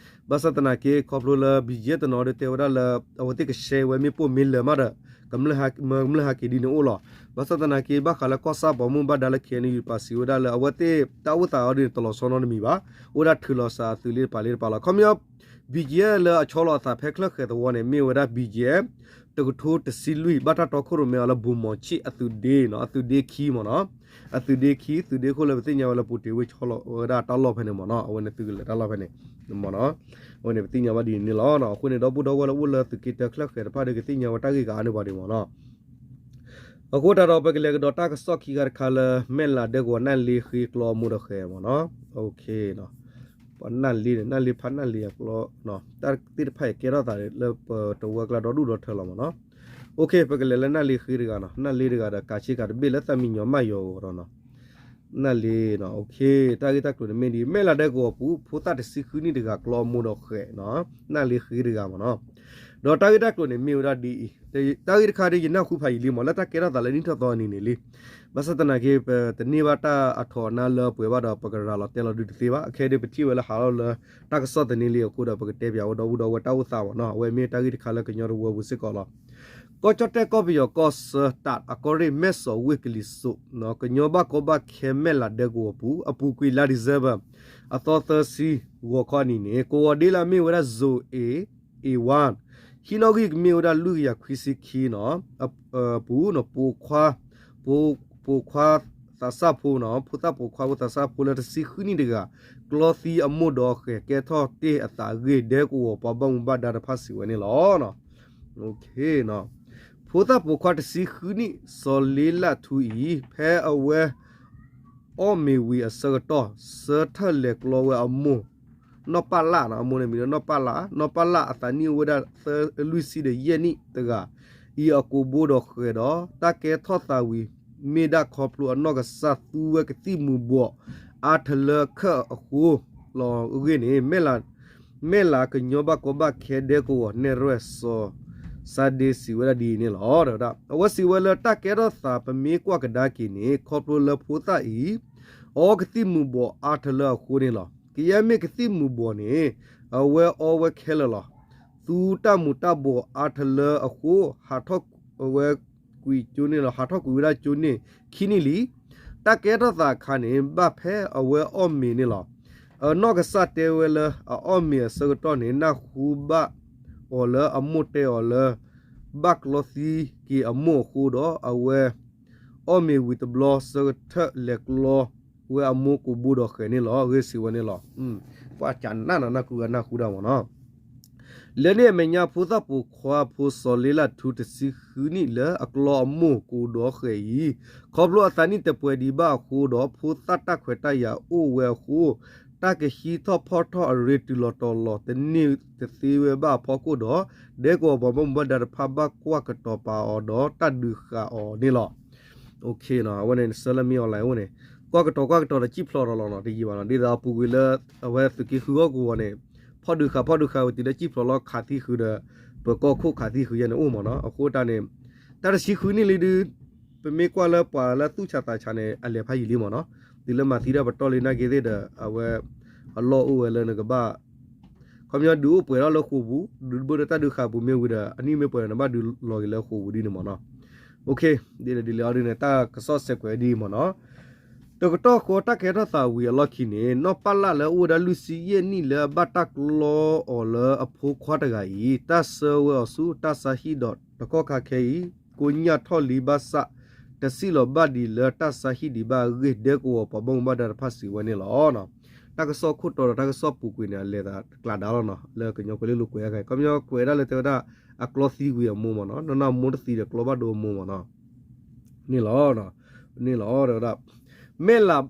ဘၣ်ဆၣ်သနာ်က့ ခီဖျိလၢ ဘံၣ်ကၠံၣ်အဲၣ် တနီၤဒီးတဲဝဲဒၣ်လၢ အဝဲသ့ၣ်ကရှဲဝဲမ့ၣ်ပိၢ်မ့ၢ်လၢၤမးဒီး ကမျၢၢ်ဟးက့ၤဒ်န့ၣ်အိၣ်လီၤ. ဘၣ်ဆၣ်သနာ်က့ ဘၣ်ဃးလၢကီၢ်ဆၣ်ပိာ်မုၣ်ဘၣ်ဒါလၢ ခ့ၣ်အဲၣ်ယူၣ် ပာ်စံးဝဲဒၣ်လၢ အဝဲသ့ၣ်တၢ်အိၣ်သးအီၤဒ်န့ၣ် တလီၤဆီနီတမံၤဘၣ်, အိၣ်ဒၣ်ထုးလီၤစှၤအသုးလံတပၤလံတပၤလီၤ. ခီပညီ ဘံၣ်ကၠံၣ်အဲၣ် လၢအဆီလီၤအသးဖဲချၢၣ်ဃဲၤသဝီန့ၣ် မ့ၢ်ဝဲဒၣ် ဘံၣ်ကၠံၣ်အဲၣ် တကထိတဆံလွံၢ် ဘၣ်တၢ်တီခိၣ်ရိၣ်မဲအီၤလၢ ဗိုလ်မှူးချစ် အသုးဒ့နီၤ, အသုးဒ့ခံမ့ၢ်နီၤ, အသုးဒ့ခံ သုးဒ့ခိၣ်လၢပသ့ၣ်ညါဝဲလၢ ပူၤတ့ၤဝ့ၢ်ဆီလီၤဝဲဒၣ်တၢ်လီၢ်ဖဲန့ၣ်မ့ၢ်နီၤ, အဝဲန့ၣ်သုးကလဲၤတၢ်လီၢ်ဖဲန့ၣ်မ့ၢ်နီၤ, အဝဲန့ၣ်ပသ့ၣ်ညါဘၣ်ဒ်န့ၣ်လီၤ. အဃိန့ၣ် ဒီပုၢ်ဒီဝဲၢ်လၢအိၣ်လၢသုးက့တၢချၢၣ်ဃဲၤတဖၣ်ဒီး ကသ့ၣ်ညါဝဲတၢ်ဂ့ၢ်ကါန့ၣ်ဘၣ်ဒံးမ့ၢ်နီၤ. အဃိသတးဒီး ပကလဲၤကဒီးတၢ်ကစီၣ်ခံခါတခါလၢ မဲၢ်လးဒဲကဝီၤ နၢ်လ့ဃ့ကျီအမိၢ်ဒီးဃဲၤမ့ၢ်နီၤ, ပှၤနၢ်လ့န့ၣ် နၢ်လ့ဖးနၢ်လ့အကျီ တၢ်သ့ၣ်တဖၣ်အံၤကဲထီၣ်သးလၢ ပတဝၢကျါဒီဒူၣ်ဒီထၢလီၤမ့ၢ်နီၤ. ပကလဲၤလၢနၢ်လ့ဃ့တဂၤနီၤ, နၢ်လ့တဂၤဒီး ကးဆ့ကၤတဘ့ၣ်လၢသၣ်မံညီၤမၢ်ယီၤအဂီၢ်ဒီးနီၤ, နၢ်လ့နီၤ, တၢ်ဂ့ၢ်တၢ်ကျိၤန့ၣ်မ့ၢ်ဒ် မဲၢ်လးဒဲကဝီၤပူၤ ဖိသၣ်တဆံဃုနံၣ်တဂၤကျီအမိၢ်ဒီးဃဲၤနီၤ, နၢ်လ့ဃ့တဂၤမ့ၢ်နီၤ. ဒီးတၢ်ဂ့ၢ်တၢ်ကျိၤန့ၣ်မ့ၢ်ဝဲဒၣ်ဒ်အံၤ, တၢ်ဂ့ၢ်တခါဒီး ယနၢ်ဟူဖးယံာ်လံမ့ၢ် လၢတၢ်ကဲထီၣ်သးလၢနံၣ်ထီၣ်သီအနံၤန့ၣ်လံ. ဘၣ်ဆၣ်သနာ်က့ ပတန့ၢ်ဘၣ်တၢ်အထီးအနါလၢပှဲၤဘၣ်ဒီး ပကရၤလီၤတဲလီၤဒုးတသ့ဘၣ်. အခဲဒ်ပထံၣ်ဝဲလၢဟးထီၣ်လၢ တၢ်ကစီၣ်သန့လံအဃိဒီး ပကတဲပၠးဝဲဒီပုၢ်ဒီဝဲၢ်တၢ်အိၣ်သးမ့ၢ်နီၤ, အဝဲမ့ၢ်တၢ်ဂ့ၢ်တခါလၢကညီတဝၢပူၤစ့ၢ်ကီးလီၤ. ကီၢ်ကၠီၣ်တဲၣ်ကီၢ်ပယီၤကီၢ်ဆၢ တးအကီၢ်ရ့ၣ် မဲၢ်စီၤဝ့ၢ်ကလံၤစိး ကညီဘၣ်ကီဘၣ်ခဲ မဲၢ်လးဒဲကဝီၤပူၤ အပူၤကွံာ်လါ December အသီသၢဆံ ဂီၤခီအနံၤန့ၣ် ကဝီၤဒ့လၢအမ့ၢ်ဝဲဒၣ် Zone A, A one ဟံးနီၣ်ဂံၢ်ကမ့ၢ်ဝဲဒၣ်လွံၢ်ကယၤခွံဆံခံနီၤ, အပူၤ ပိာ်ခွါ ပိာ်ခွါ သးစၢ်ဖိနီၤ, ဖိသၣ်ပိာ်ခွါဖိသးစၢ်ဖိလၢတဆံဃုနံၣ်တဂၤ ကျီသံအမိၢ်ဒီးဃဲၤကဲထီၣ်တ့ၢ်အသးအဂ့ၢ် ဒဲကဝီၤပှၤဘၣ်မူဘၣ်ဒါတဖၣ်စံးဝဲန့ၣ်လီၤ. ဖိသၣ်ပိာ်ခွါတဆံဃုနံၣ် စီၤလ့လၢ်ထူအံၤ ဖဲအဝဲ အီၣ်မ့ၤဝံၤအဆၢကတီၢ် ဆၢထၢၣ်လဲၤကျီဝဲအမိၢ် နီၢ်ပၢ်လၢ်နီၤ, အမိၢ်န့ၣ်မံၤလၢနီၢ်ပၢ်လၢ်, နီၢ်ပၢ်လၢ်အသးနံၣ်အိၣ်ဝဲဒၣ်သၢ လွံၢ်ဆံဒီးယဲၢ်နံၣ်တဂၤ အံၤအကိာ်ဘိဒီးဃဲၤဒီး တၢ်ကဲထီၣ်သးဝံၤ မ့ၢ်ဒၣ်ခီဖျိအနီၢ်ကစၢ်သူဝဲကသံၣ်မူၤဘှီး အါထလၢအခၢၣ်အဃိလီၤ. အဂ့ၢ်န့ၣ် မဲၢ်လးကညီဘၣ်ကီဘၣ်ခဲဒဲကဝီၤနဲၣ်ရွဲၣ် စီၤစါဒ့စံးဝဲဒၣ်ဒ်အံၤန့ၣ်လီၤ. အဝဲစံးဝဲလၢတၢ်ကဲထီၣ်သးပမ့ၢ်ကွၢ်ကဒါက့ၤန့ၣ် ခီဖျိလၢဖိသၣ်အံၤ အီကသံၣ်မူၤဘှီးအါထလၢအဃိန့ၣ်လီၤ. ကယဲၢ်မ့ၢ်ကသံၣ်မူၤဘှီးန့ၣ် အဝဲအီဝဲခဲလၢာ်လီၤ. သူတၢ်မူၤတၢ်ဘှီးအါထလၢအဃိ ဟးထီၣ်ဝဲကွံာ်ကၠိန့ၣ်လီၤ. ဟးထီၣ်ကွံာ်ဝဲဒၣ်ကၠိန့ၣ်ခံနံၣ်လံ. တၢ်ကဲထီၣ်သးအခါန့ၣ် ဘၣ်ဖဲအဝဲအီၣ်မ့ၤန့ၣ်လီၤ. အနီၢ်ကစၢ်တဲဝဲလၢအအီၣ်မ့ၤအဆၢကတီၢ်န့ၣ် နၢ်ဟူဘၣ်အီၤလၢအမိၢ်တဲအီၤလၢ ဘၣ်ကျီသံက့ၤအမိၢ်အဃိဒီး အဝဲ အီၣ်မ့ၤဝံၤတဘျီ ဆၢကထၢၣ်လဲၤကျီဝဲအမိၢ်ကိာ်ဘိဒီးဃဲၤန့ၣ်လီၤ. အဂ့ၢ်စံးဝဲန့ၣ်လီၤ. ပှၤကနၣ်နၤနၢ်ကူဂၤနၢ်ဟူဒၣ်မ့ၢ်နီၤ. လၢန့ၣ်အမဲာ်ညါ ဖိသၣ်ပိာ်ခွါဖိစီၤလ့လၢ်ထူ တဆံဃုနံၣ်လၢအကျီအမိၢ်ကိာ်ဒီးဃဲၤအံၤ ခီဖျိအသးနံၣ်တပှဲၤဒံးဘၣ်အဃိဒီး ဖိသၣ်တၢ်ခွဲးတၢ်ယာ်အိၣ်ဝဲအဃိ တၢ်ကဟံးထီၣ်ဖီၣ်ထီၣ်အရ့တုၤလီၤတီၤလီၤ တန့ၢ်တသ့ဝဲဘၣ်အဖီခိၣ်ဒီး ဒဲကဝီၤပှၤဘၣ်မူဘၣ်ဒါတဖၣ်ဘၣ်ကွၢ်ကတီၤပာ်အီၤဒီးတၢ်ဒုးဃာ်အီၤန့ၣ်လီၤ. အဝဲန့ၣ် ဆၢလၢမ့ၢ်အီၤလၢအအိၣ်န့ၣ် ကွၢ်ကတီၤကွၢ်ကတီၤဒီးစံၣ်ဖျိးဒီးလီၤနီၤ တယံာ်ဘၣ်နီၤ ဒ်သိးအပူၤကွံာ်လၢ အဝဲသုးက့ဃုဂီၢ်ကဝီၤန့ၣ် ဖီၣ်ဒုးဃာ်ဖီၣ်ဒုးဃာ်ဝဲတုၤလၢစံၣ်ဖျိးလီၤခးသံဃုာ်ဒီး ပကီၢ်ခိၣ်ခးသံဃုာ်ယဲန့ၣ်အိၣ်မ့ၢ်နီၤ အဃိတၢ်န့ၣ် တၢ်တဆံဃုနံၣ်လံဒု ပမ့ၢ်ကွၢ်လၢပှၤလၢသူၣ်ဆးသးဆးန့ၣ် အလဲၤဖးယံာ်လံမ့ၢ်နီၤ တုၤလၢမၤသံတၢ်ပတီၢ်လံနာ်က့ၤသ့ၣ်ဒီး အဝဲ အလီၢ်အိၣ်ဝဲလၢနကဘၣ် ခီပညီဒုးအိၣ်ပှဲၤထီၣ်လၢဃိာ်ပူၤ ဒုးဘၣ်ဒီးတၢ်ဒုးဃာ်ပူၤမ့ၢ်ဝံၤဒီး အနံၣ်မ့ၢ်ပှဲၤဒီးနဘၣ်ဒုးလီၤက့ၤလၢဃိာ်ပူၤဒ်န့ၣ်မ့ၢ်နီၤ ဒ်လဲၣ်ဒ်လဲၣ်အီၤဒ်န့ၣ် တၢ်ကစီၣ်စဲးကွဲးဒ်အံၤမ့ၢ်နီၤ တကတီၢ်ဃီတၢ်ကဲထီၣ်သးဝံၤအလီၢ်ခံန့ၣ် နီၢ်ပၢ်လၢ်လၢအအိၣ်ဝဲဒၣ်လွံၢ်ဆံယဲၢ်နံၣ်လၢအဘၣ်တၢ်ကျီအီၤလၢအဖိခွါတဂၤအံၤ တၢ်ဆှၢဝဲအီၤဆူတၢ်ဆါဟံၣ်ဒီးတကီၢ်ခါခဲအံၤ ကိညၣ်ထီၣ်လံဘၣ်ဆၣ် တစံၣ်လီၤဘၣ်ဒံးလၢတၢ်ဆါဟံၣ်ဒံးဘၣ်အဂ့ၢ် ဒဲကဝီၤပှၤဘၣ်မူဘၣ်ဒါတဖၣ်စံးဝဲန့ၣ်လီၤ. တၢ်ကစီၣ်ခိၣ်တီဒီးတၢ်ကစီၣ်ပူၤကွံာ်န့ၣ် အလဲၤသးကျးဒါလီၤနီၤ လၢကညီကွဲးလ့လိာ်ကွဲးတခါအံၤ ခီပညီကွဲးဒၣ်လၢတဲဝဲဒၣ် အကျီသံကွံာ်အမိၢ်မ့ၢ်နီၤ နီၢ်နီၢ်မိၢ်တသံဒီးကျီဘၣ်ဒိအမိၢ်မ့ၢ်နီၤ န့ၣ်လီၤ န့ၣ်လီၤ တဲဝဲဒၣ် မဲၢ်လး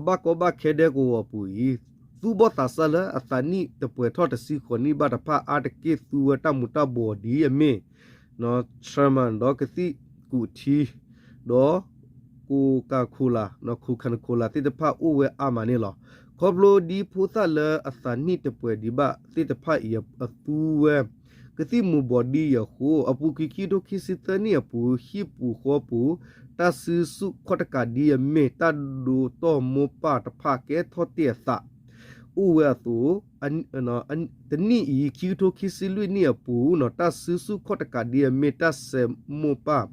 ဘၣ်ကီဘၣ်ခဲဒဲကဝီၤပူၤအံၤ သူၣ်ဘီၣ်သးစၢ်လၢအသးနံၣ်တပှဲၤထီၣ်တဆံဃိးနံၣ်ဘၣ်တဖၣ် အါတက့ၢ်သူဝဲတၢ်မူၤတၢ်ဘှီးဒ်အမ့ၢ် Charmin ဒီးကသံၣ်ကူးထံ ဒီး Coca-Cola, Coca-Cola သ့ၣ်တဖၣ်အိၣ်ဝဲအါမးန့ၣ်လီၤ. ခီဖျိဒ်ဖိသၣ်လၢအသးနံၣ်တပှဲၤဒံးဘၣ်သ့ၣ်တဖၣ်အံၤ အသူဝဲ ကသံၣ်မူၤဘှီးဒ်အံၤအဃိ အပူၤကွံာ်ခံကထိခံဆံသၢနံၣ်အပူၤ ဟံၣ်ပူၤဃီပူၤ တၢ်စုဆူၣ်ခီၣ်တကးဒ်အမ့ၢ် တၢ်ဒိးတီၢ်မိၢ်ပၢ်တဖၣ်ကဲထီၣ်တ့ၢ်အသး အိၣ်ဝဲအသိး တနံၣ်အံၤ ခံကထိခံဆံလွံၢ်နံၣ်အပူၤ တၢ်စုဆူၣ်ခီၣ်တကးဒ်အမ့ၢ် တၢ်စဲးမိၢ်ပၢ်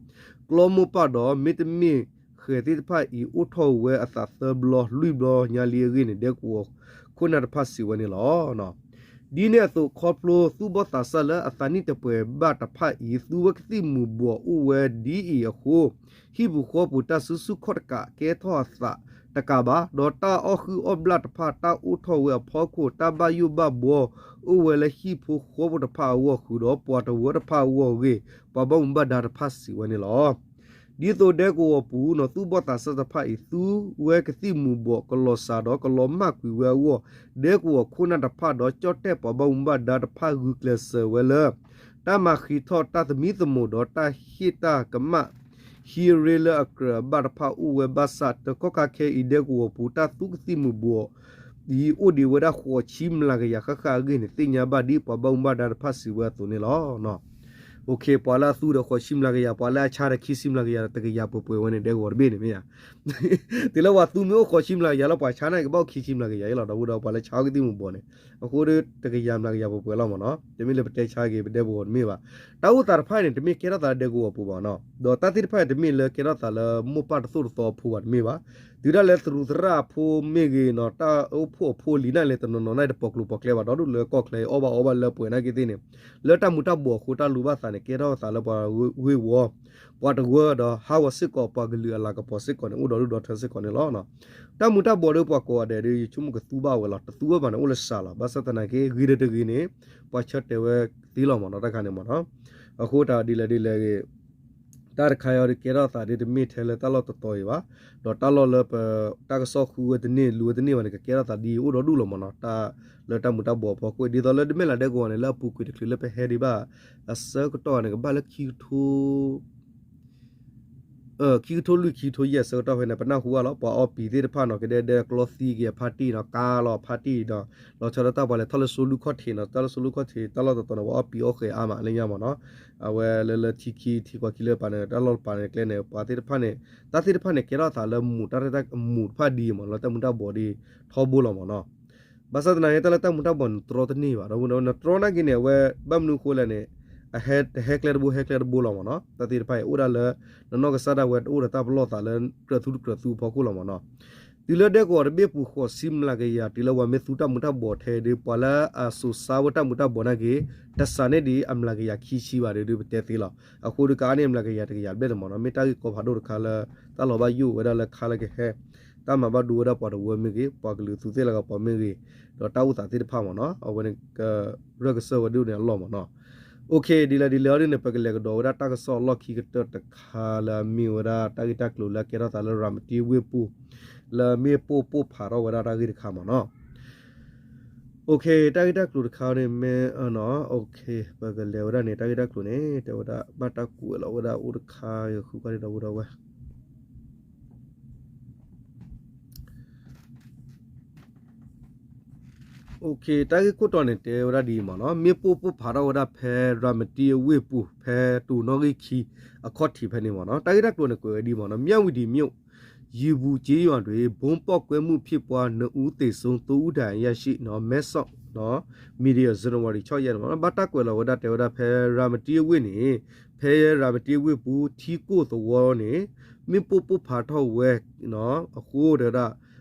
ကျီမိၢ်ပၢ်ဒီး မ့တမ့ၢ်ဃဲၤသ့ၣ်တဖၣ်အံၤ အိၣ်ထီၣ်ဝဲအသးသၢဘျီလွံၢ်ဘျီညါလံအဂ့ၢ်န့ၣ် ဒဲကဝီၤခိၣ်နၢ်တဖၣ်စံးဝဲန့ၣ်လီၤ. ဒ်န့ၣ်အသိး ခီဖျိသူၣ်ဘီၣ်သးစၢ်လၢအသးနံၣ်တပှဲၤဘၣ်တဖၣ်အံၤ သူဝဲကသံၣ်မူၤဘှီးအိၣ်ဝဲဒ်အံၤအဃိ ဟံၣ်ပူၤဃီပူၤတၢ်စုဆူၣ်ခီၣ်တကး ကဲထီၣ်အသးတကးဘၣ်, ဒီးတၢ်အီၣ်ဃုာ်အီၣ်ဘျၣ်တဖၣ် တၢ်အိၣ်ထီၣ်ဝဲအဖီခိၣ် တၢ်ဘၣ်ယိၣ်ဘၣ်ဘှီ အိၣ်ဝဲလၢဟံၣ်ဖိဃီဖိတဖၣ်အဂီၢ်ဃုာ်ဒီး ပှၤတဝၢတဖၣ်အဂီၢ်အဂ့ၢ် ပှၤဘၣ်မူဘၣ်ဒါတဖၣ်စံးဝဲန့ၣ်လီၤ. ဒ်သိးဒဲကဝီၤပူၤနီၤ သူၣ်ဘီၣ်သးစၢ်တဖၣ်အံၤ သူဝဲကသံၣ်မူၤဘှီးကလီၤစှၤဒီးကလီၤမၢ်ကွံာ်ဝဲအဂီၢ် ဒဲကဝီၤခိၣ်နၢ်တဖၣ်ဒီး ကၠီၣ်တဲၣ်ပှၤဘၣ်မူဘၣ်ဒါတဖၣ် ဂုာ်ကျဲးစၢးဝဲလၢ တၢ်မၤဃံးထီၣ်တၢ်သမံသမိးဒီးတၢ်ဟ့ၣ်တၢ်ကမၣ် ဟံးရ့လၢအကြၢးအဘၣ်တဖၣ်အိၣ်ဝဲဘၣ်ဆၣ် တကီၢ်ခါခဲအံၤ ဒဲကဝီၤပူၤ တၢ်သူကသံၣ်မူၤဘှီး အံၤအိၣ်ဒံးဝဲဒၣ်ဃိးဆံမျးကယၤဃၣ်ဃၣ်အဂ့ၢ်န့ၣ် သ့ၣ်ညါဘၣ်ဒ်ပှၤဘၣ်မူဘၣ်ဒါတဖၣ်စံးဝဲအသိးန့ၣ်လီၤ. ပှၤလၢအသူဒီးဃိးဆံမျးကယၤ ပှၤလၢအဆါဒီးခံဆံမျးကယၤ တကယၤပှဲၤပှဲၤဝဲန့ၣ် ဒဲကဝီၤတဘ့ၣ်န့ၣ်မ့ၢ်ဧါ. တုၤလၢပှၤသူမ့ၢ်အိၣ်ဃိးဆံမျးကယၤလၢပှၤဆါန့ၣ် ကဘၣ်အိၣ်ခံဆံမျးကယၤအံၤလီၤ. ဒီပုၢ်ဒီဝဲၢ် ပှၤလၢဆါကသံၣ်မူၤဘှီးန့ၣ် အဃိဒီးတကယၤမျးကယၤပှဲၤပှဲၤလီၤမ့ၢ်နီၤ. တမ့ၢ်လၢပတဲဆါက့ၤ ပဒဲကဝီၤတမ့ၢ်ဘၣ်. တၢ်အိၣ်သးတဖၣ်န့ၣ် တမ့ၢ်ကဲထီၣ်သးလၢဒဲကဝီၤပူၤဘၣ်နီၤ. ဒီးတၢ်သ့ၣ်တဖၣ်န့ၣ် တမ့ၢ်လၢကဲထီၣ်သးလၢမိၢ်ပၢ်တသိၣ်တသီအဖိဘၣ်တမ့ၢ်ဘၣ်. တုၤဒၣ်လဲာ်သရူးသရၣ်အဖိမ့ၢ်ဂ့ၤနီၤ တၢ်အိၣ်ဖှိၣ်အဖိလံၤနာ်က့ၤ တနီၤနီၤနာ်က့ၤ တပိာ်ကျိၤပိာ်ကျဲဘၣ် ဒီဒူၣ်လၢကီၢ်ချၢအံၤ အီၣ်ဘၣ်အီဘၣ်လၢပှဲၤနာ်က့ၤသ့ၣ်န့ၣ် လၢတၢ်မူၤတၢ်ဘှီးအဃိ တၢ်လိၣ်ဘၣ်သးန့ၣ် ကဲထီၣ်သးလၢပှၤဂ့ၢ်ဝီ ပှၤတဝၢဒီးဟးဂီၤစ့ၢ်ကီး ပှၤကလုာ်အလၤကပီၤစ့ၢ်ကီးန့ၣ် အိၣ်ဒီဒူၣ်ဒီထၢစ့ၢ်ကီးန့ၣ်လီၤ. တၢ်မူၤတၢ်ဘှီးဒီးပှၤကိးဂၤဒဲးဒီး ယဆိကမိၣ်ကသူဘၣ်ဝဲလီၤ. တသူဝဲဘၣ်န့ၣ် အိၣ်လၢစှၤလီၤ. ဘၣ်ဆၣ်သနာ်က့ ဂ့ၤဒီးတဂ့ၤန့ၣ် ပှၤဆၢတဲာ်ဝဲသ့လီၤမ့ၢ်နီၤ တၢ်ခါန့ၣ်မ့ၢ်နီၤ. အဃိတၢ်ဒ်လဲၣ်ဒ်လဲၣ်ဂ့ၤ တၢ်တခါအံၤဒီးကဲထီၣ်သးဒ်တမ့ၢ်ထဲလၢတၢ်လီၢ်တတီၤအံၤဘၣ်. ဒီးတၢ်လီၢ်လၢပ တၢ်ကစီၣ်ဃုဝဲတန့ၢ် လူၤဝဲတန့ၢ်ဘၣ်န့ၣ် ကကဲထီၣ်သးဒ်အံၤအိၣ်ဒီဒူၣ်လီၤမ့ၢ်နီၤ. တၢ်လၢတၢ်မူၤတၢ်ဘှီးအဖီခိၣ် ဒ်သိးလၢဒမဲၣ်လးဒဲကဝီၤန့ၣ် လၢအပူၤကွံာ်တချုးလၢပဟဲဒံးဘၣ် အဆၢကတီၢ်န့ၣ် ကဘၣ်လၢခံကထိ ခံကထိလွံၢ် ခံကထိယဲၢ်အဆၢကတီၢ်ဖဲန့ၣ် ပနၢ်ဟူဘၣ်လီၤ ပှၤအီပံၤသ့ၣ်တဖၣ်နီၤ ကဒဲဒဲကျီသံက့ၤအဖါတံၢ်နီၤ ကါလီၤအဖါတံၢ်ဒီး လီၤဆီဒၣ်တၢ်ပှၤလဲၤထီၣ်လၢစိလူၢ်ခီၣ်ထံးနီၤ တၢ်လၢစိလူၢ်ခီၣ်ထံး တၢ်လီၢ်တတီၤန့ၣ် ပှၤအီပံၤအီဃဲၤအါမးလၢညါမ့ၢ်နီၤ အဝဲလၢလၢထံခံ ထံကွၢ်ခံလၢပာ်န့ၣ် တၢ်လီၢ်တပာ်န့ၣ်ကျဲန့ၣ် ပှၤသ့ၣ်တဖၣ်န့ၣ် တၢ်သ့ၣ်တဖၣ်န့ၣ် ကဲထီၣ်သးလၢမူၤ တၢ်မူၤတဖၣ်ဒ်အံၤမ့ၢ်နီၤ တၢ်မူၤတၢ်ဘှီးဒ်ထီဘိလီၤမ့ၢ်နီၤ. ဘၣ်ဆၣ်သနာ်က့ တၢ်လၢတၢ်မူၤတၢ်ဘှီးန့ၣ် တြီတန့ၢ်ဘၣ် ဒီးနတြီနာ်က့ၤန့ၣ် အဝဲဘၣ်မနုၤအဃိလဲၣ်န့ၣ် အဟဲ တဟဲကျဲတဘိ ဟဲကျဲတဘိလီၤမ့ၢ်နီၤ တၢ်သ့ၣ်တဖၣ်အံၤ အိၣ်ဒၣ်လၢ နနီၢ်ကစၢ်ဒၣ်ဝဲတအိၣ်ဒီးတၢ်ပလီၢ်သးလၢကြၢးသူတကြၢးသူအဖီခိၣ်လီၤမ့ၢ်နီၤ. တုၤလၢဒဲကဝီၤတဘ့ၣ်ပူၤဃိးဆံမျးကယၤ တုၤလၢပှၤမ့ၢ်သူတၢ်မူၤတၢ်ဘှီးထဲဒ် ပှၤလၢအစိာ်ဆါဝဲတၢ်မူၤတၢ်ဘှီးနာ်က့ၤ တစးန့ၢ်ဒံးအမျးကယၤခံဆံဘၣ်ဒီး ဒုးပတဲသ့လီၤ. အဃိဒီးကအါန့ၢ်အမျးကယၤတကယၤဘျဲၣ်န့ၣ်မ့ၢ်နီၤ မ့ၢ်တၢ်ဂ့ၢ်ကီဖးဒိၣ်တခါလၢ တၢ်လီၤဘၣ်ယိၣ်ဝဲဒၣ်လၢခါလၢကဟဲ တၢ်မၤဘၣ်ဒိဝဲဒၣ်ပှၤတဝၢမ့ၢ်ဂ့ၤ ပှၤကလုာ်သူသ့ၣ်လၤကပီၤမ့ၢ်ဂ့ၤ ဒီးတၢ်အိၣ်သးသ့ၣ်တဖၣ်မ့ၢ်နီၤ အဝဲန့ၣ်က ရၢၢ်ကစၢၢ်ဝဲဒၣ်န့ၣ်အလီၢ်မ့ၢ်နီၤ. အိၣ်ခ့ ဒ်လဲၣ်ဒ်လဲၣ်အီၤဒ်န့ၣ် ပကလဲၤကဒီးဝဲဒၣ်တၢ်ကစီၣ်အလီၢ်ခံကတၢၢ်တခါလၢအမ့ၢ်ဝဲဒၣ်တၢ်ဂ့ၢ်တၢ်ကျိၤလၢအကဲထီၣ်သးလၢရၤမတံဝ့ၢ်ပူၤ လၢမ့ၣ်ပိၢ်ပိၢ်ဖးထီၣ်ဝဲဒၣ်တၢ်ဂ့ၢ်တခါမ့ၢ်နီၤ. အိၣ်ခ့ တၢ်ဂ့ၢ်တၢ်ကျိၤတခါန့ၣ်မ့ၢ်နီၤ အိၣ်ခ့ ပကလဲၤဝဲဒၣ်န့ၣ် တၢ်ဂ့ၢ်တၢ်ကျိၤန့ၣ် တဲဝဲဒၣ် ဘၣ်တၢ်ကွဲးလီၤဝဲဒၣ်အိၣ်တခါ ယဃုကွၢ်ဒ်ဒီပုၢ်ဒီဝဲၢ် အိၣ်ခ့ တၢ်ဂ့ၢ်ခိၣ်တီန့ၣ် တဲဝဲဒၣ်ဒ်အံၤမ့ၢ်နီၤ မ့ၣ်ပိၢ်ပိၢ်ဖးထီၣ်ဝဲဒၣ်ဖဲရၤမတံအဝ့ၢ်ပူၤ ဖဲတိၤနီၣ်ဂံၢ်ခံအခီၣ်ထံးဖဲန့ၣ်မ့ၢ်နီၤ တၢ်ဂ့ၢ်တၢ်ကျိၤန့ၣ် ကွဲးဝဲဒ်အံၤမ့ၢ်နီၤ မြဝတီမြို့ ရေပူကျေးရွာတွင် ဗုံးပေါက်ကွဲမှုဖြစ်ပွား နှစ်ဦးသေဆုံး သုံးဦးဒဏ်ရာရရှိ မဲဆောက် မီဒီယာ ဇန်နဝါရီ ခြောက်ရက်န့ၣ်မ့ၢ်နီၤ ဘၣ်တၢ်ကွဲးလီၤဝဲဒၣ်တဲဝဲဒၣ်ဖဲရၤမတံအဝ့ၢ်န့ၣ် ဖဲရၤမတံအဝ့ၢ်ပူၤ ထံကိၢ်သဝီန့ၣ် မ့ၣ်ပိၢ်ပိၢ်ဖးထီၣ်ဝဲ အဃိတဲဝဲဒၣ် တၢ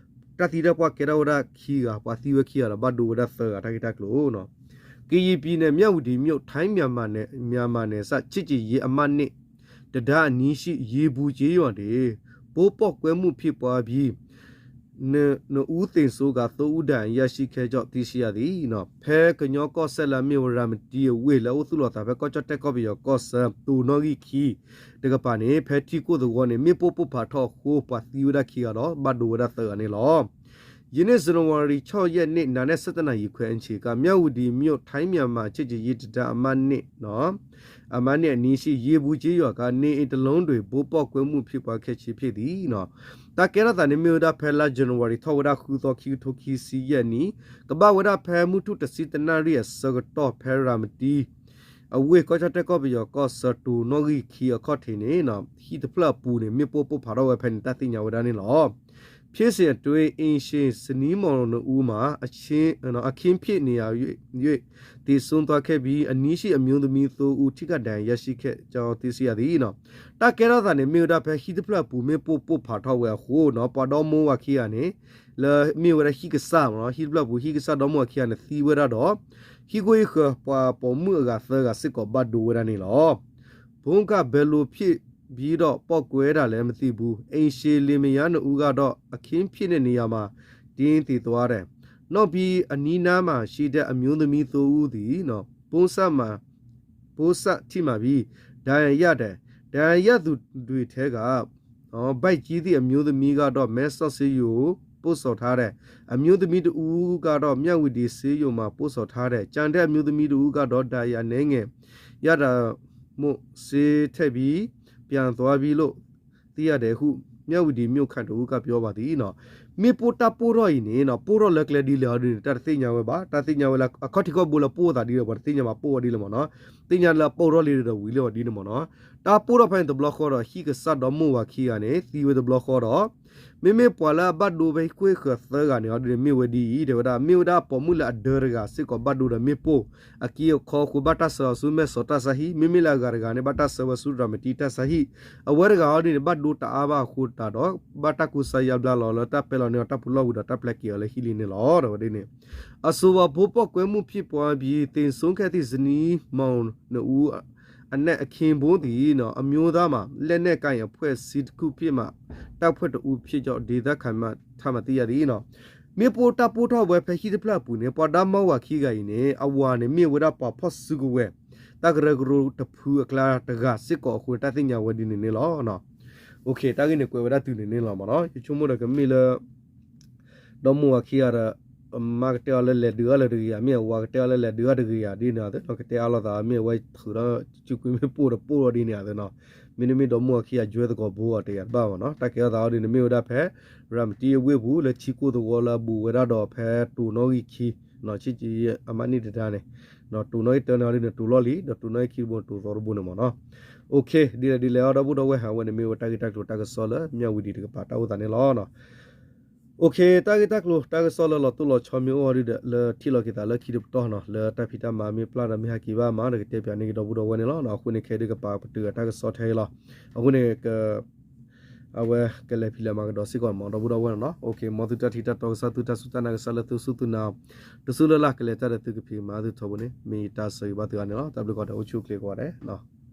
်သံတၢ်ပှၢ်ကဲထီၣ်ဝဲဒၣ်ခံဂၤ ပှၤသံဝဲခံဂၤဒီး ဘၣ်ဒိဝဲဒၣ်သၢဂၤ တၢ်ဂ့ၢ်တၢ်ကျိၤနီၤ ကရင်ပြည်နယ် မြဝတီမြို့ ထိုင်းမြန်မာနယ် မြန်မာနယ်စပ် ချစ်ကြည်ရေးအမှတ်နှစ် တံတားအနီးရှိ ရေပူကျေးရွာတွင် ဗုံးပေါက်ကွဲမှုဖြစ်ပွားပြီး နှစ်ဦးသေဆုံးကာ သုံးဦးဒဏ်ရာရရှိခဲ့ကြောင်း သိရှိရသည်နီၤ ဖဲကညီကီၢ်စဲၣ်လၢအမ့ၢ်ဝဲရၤမတံအဝ့ၢ် လၢအအိၣ်သူၣ်လီၤသးဖဲကီၢ်ကၠီၣ်တဲၣ်ကီၢ်ပယီၤကီၢ်ဆၢ တိၤနီၣ်ဂံၢ်ခံတကပၤန့ၣ် ဖဲထံကိၢ်သဝီန့ၣ် မ့ၣ်ပိၢ်ပိၢ်ဖးထီၣ်အဃိ ပှၤသံဝဲဒၣ်ခံဂၤဒီး ဘၣ်ဒိဝဲဒၣ်သၢဂၤန့ၣ်လီၤ. ယနေ့ ဇန်နဝါရီ ခြောက်ရက်နေ့ နံနက် ဆယ့်တစ်နာရီခွဲအချိန်က မြဝတီမြို့ ထိုင်းမြန်မာ ချစ်ကြည်ရေးတံတား အမှတ်နှစ် အမှတ်နှစ်အနီးရှိ ရေပူကျေးရွာက နေအိမ်တစ်လုံးတွင် ဗုံးပေါက်ကွဲမှုဖြစ်ပွားခဲ့ခြင်းဖြစ်သည်နီၤ တၢ်ကဲထီၣ်သးန့ၣ်မ့ၢ်ဝဲဒၣ်ဖဲလါ January ထီၣ်ဝဲဒၣ်ဃုသီ ခံကထိခံဆံယဲၢ်နံၣ် ကဘၣ်ဝဲဒၣ်ဖဲမုၢ်ထူၣ်တဆံတနၣ်ရံၣ်အဆၢကတီၢ် ဖဲရၤမတံ အဝ့ၢ်ကီၢ်ကၠီၣ်တဲၣ်ကီၢ်ပယီၤကီၢ်ဆၢ တိၤနီၣ်ဂံၢ်ခံအခီၣ်ထံးန့ၣ် ဟံၣ်တဖျၢၣ်အပူၤန့ၣ် မ့ၣ်ပိၢ်ပိၢ်ဖးထီၣ်ဝဲဖဲန့ၣ် တၢ်သ့ၣ်ညါဝဲဒၣ်န့ၣ်လီၤ. ဖြစ်စဉ်အတွင်း အိမ်ရှင် ဇနီးမောင်နှစ်ဦးမှာ အခင်းဖြစ်နေရာ သေဆုံးသွားခဲ့ပြီး အနီးရှိအမျိုးသမီးသုံးဦး ထိခိုက်ဒဏ်ရာရရှိခဲ့ကြောင်း သိရှိရသည်နီၤ. တၢ်ကဲထီၣ်သးန့ၣ် မ့ၢ်ဝဲဒၣ်ဖဲဟံၣ်တဖျၢၣ်အပူၤ မ့ၣ်ပိၢ်ပိၢ်ဖးထီၣ်ဝဲအဃိနီၤ ပှၤဒီမါဝၤခံဂၤန့ၣ် လၢမ့ၢ်ဝဲဒၣ်ဟံၣ်ကစၢ်မ့ၢ်နီၤ ဟံၣ်တဖျၢၣ်အပူၤ ဟံၣ်ကစၢ်ဒီမါဝၤခံဂၤန့ၣ် သံဝဲဒၣ်ဒီး ဟံၣ်ခိၣ်ဟံၣ်ဃၢၤ ပှၤပိာ်မုၣ်အဂၤသၢဂၤစ့ၢ်ကီးဘၣ်ဒိဝဲဒၣ်န့ၣ်လီၤ. ဗုံးကဘယ်လိုဖြစ်ပြီးတော့ ပေါက်ကွဲတာလဲ မသိဘူး။ အိမ်ရှင်လင်မယားနှစ်ဦးကတော့ အခင်းဖြစ်တဲ့နေရာမှာ တင်းသေသွားတယ်။ နောက်ပြီး အနီးနားမှာရှိတဲ့ အမျိုးသမီးသုံးဦးသည် ဗုံးစမှန် ဗုံးစထိမှန်ပြီး ဒဏ်ရာရတယ်။ ဒဏ်ရာရသူတွေထဲက ဗိုက်ကြီးသည့်အမျိုးသမီးကတော့ မဲဆောက်ဆေးရုံ ပို့ဆောင်ထားတယ်။ အမျိုးသမီးတစ်ဦးကတော့ မြဝတီဆေးရုံမှာ ပို့ဆောင်ထားတယ်။ ကျန်တဲ့အမျိုးသမီးတစ်ဦးကတော့ ဒဏ်ရာအနည်းငယ်ရတာမို့ ဆေးထည့်ပြီး ပြန်သွားပြီလို့ သိရတယ်ဟု မြဝတီမြို့ခံတစ်ဦးက ပြောပါသည်နီၤ. မ့ၣ်ပိၢ်တၢ်ပိၢ်ထီၣ်အံၤန့ၣ်နီၤ ပိၢ်ထီၣ်လၢကျဲဒ်လဲၣ်အီၤဒ်န့ၣ် တၢ်တသ့ၣ်ညါဝဲဘၣ်. တၢ်သ့ၣ်ညါဝဲလၢ အခီၣ်ထံးခီၣ်ဘိလၢပိၢ်အသးဒ်လဲၣ် ပှၤတသ့ၣ်ညါဘၣ်ပိၢ်အီၤဒ်လဲၣ်မ့ၢ်နီၤ. သ့ၣ်ညါလၢပိၢ်ထီၣ်လံဒီးဝံၤလံအီၤဒ်န့ၣ်မ့ၢ်နီၤ. တၢ်ပိၢ်ထီၣ်ဖဲန့ၣ်တဘျီဃီဒီး ဟံၣ်ကစၢ်ဒီမါဝၤခံဂၤန့ၣ် သံဝဲတဘျီဃီဒီး မ့မ့ၢ်ပှၤလၢအဘၣ်ဒိဖဲဟံၣ်ခိၣ်ဟံၣ်ဃၢၤသၢဂၤန့ၣ်အီၤဒ်န့ၣ် မ့ၢ်ဝဲဒ်အံၤ တဲဝဲဒၣ် မ့ၢ်ဝဲဒၣ်ပိာ်မုၣ်လၢအဒၢတဂၤစ့ၢ်ကီးဘၣ်ဒိဒီးမ့ၣ်ပိၢ်အက့အခီအဃိ ဘၣ်တၢ်ဆှၢအီၤဆူမဲၢ်ဆီးတၢ်ဆါဟံၣ်, မ့မ့ၢ်လၢအဂၤတဂၤန့ၣ် ဘၣ်တၢ်ဆှၢဝဲဆူရၤမတံတၢ်ဆါဟံၣ်, အဝဲတဂၤအီၤဒ်န့ၣ် ဘၣ်ဒိတအါဘၣ်အဃိသတးဒီး ဘၣ်တၢ်ကူစါယါဘျါလီၤလၢတၢ်ပဲလီၤန့ၢ်အီၤတၢ်ပူၤလီၢ်ဝံၤဒီးတၢ်ပျဲက့ၤအီၤလၢဟံၣ်လံန့ၣ်လီၤ တဲဝဲဒ်န့ၣ်. အဆိုပါ ဗုံးပေါက်ကွဲမှုဖြစ်ပွားပြီး သေဆုံးခဲ့သည့် ဇနီးမောင်နှစ်ဦးအနက် အခင်းဖြစ်သည် အမျိုးသားမှာ လက်နက်ကိုင်အဖွဲ့အစည်းတစ်ခုဖြစ်မှ တပ်ဖွဲ့တစ်ဦးဖြစ်ကြောင်း ဒေသခံမှထံမှသိရသည်နီၤ. မ့ၣ်ပိၢ်တၢ်ပိၢ်ထီၣ်ဝဲဖဲဟံၣ်တဖျၢၣ်အပူၤန့ၣ် ပှၤဒီမါဝၤခံဂၤအံၤန့ၣ် အဝၤန့ၣ်မ့ၢ်ဝဲဒၣ်ပှၤဖီၣ်စုကဝဲၤ တၢ်ကရၢကရိတဖုအကျါတဂၤစ့ၢ်ကီးအဃိန့ၣ် တၢ်သ့ၣ်ညါဝဲဒ်န့ၣ်န့ၣ်လီၤ. တၢ်ဂ့ၢ်န့ၣ်ကွဲးဝဲဒၣ်တုၤန့ၣ်န့ၣ်လီၤမ့ၢ်နီၤ. ယဆိကမိၣ်ဒီးကမ့ၢ်လၢ ဒီမါဝၤခံဂၤဒီး မါကတဲအီၤလၢလဲၤဒုးအီၤလၢတဂ့ၤဧါ, မ့ၢ်အဝၤကတဲအီၤလၢလဲၤဒုးအီၤတဂ့ၤဧါ ဒ်န့ၣ်အသိးနီၤ, ကတဲအါလိာ်သး မ့ၢ်အဝဲထုးဒီးစုကွံာ်မ့ၣ်ပိၢ်ဒီးပိၢ်ဒီးဒ်န့ၣ်အသိးနီၤ, မ့တမ့ၢ်ဒီမါဝၤခံဂၤယွဲသကိးဘိအီၤတဂၤတဘၣ်မ့ၢ်နီၤ. တၢ်ကဲထီၣ်သးအီၤဒ်န့ၣ် မ့ၢ်ဝဲဒၣ်ဖဲ ရၤမတံအဝ့ၢ်ပူၤ လၢထံကိၢ်သဝီလၢအဘူးဝဲဒၣ်ဒီးဖဲတိၤနီၣ်ဂံၢ်ခံ ဆံးကယံအမးနံၣ်တဒါန့ၣ် တိၤနီၣ်ဂံၢ်တၢန့ၣ်အီၤဒ်န့ၣ် တိၤလီၢ်လံၤ ဒီးတိၤနီၣ်ဂံၢ်ခံတဘိန့ၣ် တိၤသီတဘိန့ၣ်မ့ၢ်နီၤ. ဒ်လဲၣ်ဒ်လဲၣ်အီၤ ဒီပုၢ်ဒီဝဲၢ် အဝဲန့ၣ်မ့ၢ်ဝဲတၢ်ဂ့ၢ်တၢ်ကျိၤတၢ်ကစီၣ်လၢ မြဝတီတကပၤတၢ်အိၣ်သးန့ၣ်လီၤ. တၢ်ဂ့ၢ်တၢ်ကျိၤတၢ်ကစီၣ်လၢလီၤတိၢ်လီၤဆီမ့ၢ်အိၣ်အီၤဒ်ဒီး လၢထံၣ်လီၤက့ၤသးလၢခံတပတီၢ်နီၤ, လၢတၢ်ဖံးတၢ်မၤမ့ၢ်ပျၢ်ဒီးမ့ၢ်ဟဲက့ၤဘၣ်မးဒီး ကတဲပၠးန့ၢ်က့ၤဒီပုၢ်ဒီဝဲၢ်န့ၣ်လီၤ. အဃိန့ၣ် ခဲဒုးကပာ်ပတုာ်အတၢ်ကစီၣ်ထဲအံၤလီၤ. အဃိန့ၣ် အဝဲကလဲၤဖံးလဲၤမၤကဒီးစ့ၢ်ကီးမ့ၢ်ဒီပုၢ်ဒီဝဲၢ်န့ၣ်လီၤ. မ်သုတၢ်ထံၣ်တၢ်တီကစၢ် သုတၢ်စူၢ်တၢ်နာ်ကစၢ်လၢသုစူၢ်သုနာ် တစူၢ်လၢ်လၢ် ကလဲၤတၢ်ဒီးသုကဖံးကမၤသုထီဘိန့ၣ် မ့ၢ်ယတၢ်ဆၢဂ့ၤဘၣ်သုဂၤန့ၣ်လီၤ. တၢ်ဘျုးကိးဂၤဒဲး အိၣ်ဆူၣ်အိၣ်ချ့ကိးဂၤဒဲး